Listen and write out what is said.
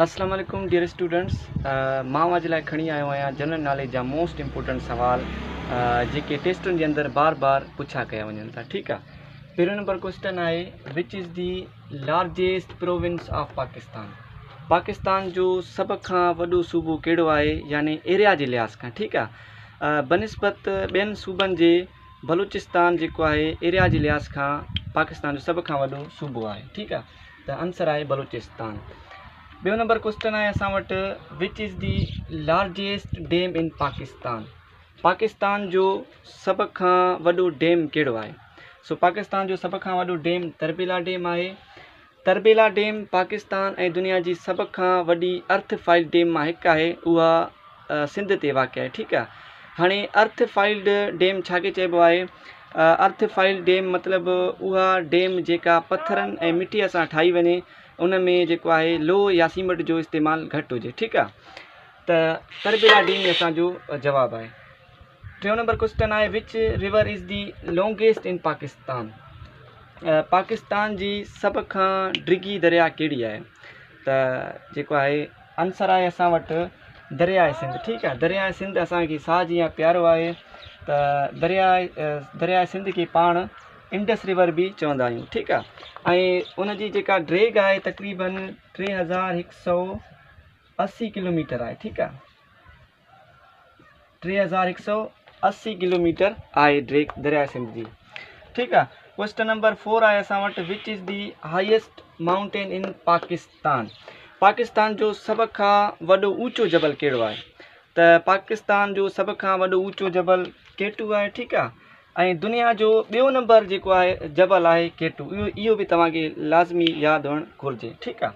اسلام عليڪم dear students, مان اوهان جي لاء کڻي آيو آهيان جنرل ناليج جا موسٽ امپورٽنٽ سوال جيڪي ٽيسٽن جي اندر بار بار پڇا ڪيا وڃن ٿا. ٺيڪ آ، پهريون نمبر ڪوئسچن آهي which is the largest province of Pakistan. Pakistan جو سڀ کان وڏو صوبو ڪهڙو آهي، يعني ايريا جي لحاظ کان. ٺيڪ آ، بنسبت ٻين صوبن جي بلوچستان جيڪو آهي ايريا جي لحاظ کان پاڪستان جو سڀ کان وڏو صوبو آهي. ٺيڪ آ، ته آنسر آهي بلوچستان. ٻيو نمبر ڪوئسچن آهي اسان وٽ which is the largest dam in Pakistan. Pakistan جو سڀ کان وڏو ڊيم ڪهڙو آهي؟ سو پاڪستان جو سڀ کان وڏو ڊيم تربيلا ڊيم آهي. تربيلا ڊيم پاڪستان ۽ دنيا جي سڀ کان وڏي ارٿ فائل ڊيم مان هڪ آهي، اها سنڌ تي واقع آهي. ٺيڪ آهي، هاڻي ارٿ فائلڊ ڊيم ڇا کي چئبو آهي؟ ارٿ فائل ڊيم مطلب اها ڊيم جيڪا پٿرن ۽ مٽيء سان ٺاهي وڃي، ان ۾ جيڪو آهي لوهه يا سيمنٽ جو استعمال گهٽ هجي. ٺيڪ آهي، ته تربيلا ڊيم ئي اسان جو جواب آهي. ٽيون نمبر ڪوئسچن آهي which river is the longest in Pakistan. Pakistan جي سڀ کان ڊگهي درياء ڪهڙي آهي؟ ته جيڪو آهي آنسر آهي اسان وٽ درياء سنڌ. ٺيڪ آهي، درياء سنڌ اسان کي ساهه جيان پيارو آهي، ته درياء سنڌ کي پاڻ انڊس ريور به چوندا آهيون. ٺيڪ آهي، ۽ ان جي جيڪا ڊيگهه آهي تقريبن 3180 ڪلوميٽر آهي. ٺيڪ آهي، 3180 ڪلوميٽر آهي ڊيگهه درياء سنڌ جي. ٺيڪ آهي، ڪوئسچن نمبر 4 آهي اسان وٽ which is the highest mountain in Pakistan. Pakistan جو سڀ کان وڏو اوچو جبل ڪهڙو آهي؟ ته پاڪستان جو سڀ کان وڏو اوچو جبل ڪيٽو آهي. ٺيڪ آهي، ۽ دنيا جو ٻيو نمبر جيڪو آهي جبل آهي ڪيٽو، اهو به توهان کي لازمي ياد هئڻ گهرجي. ٺيڪ آهي.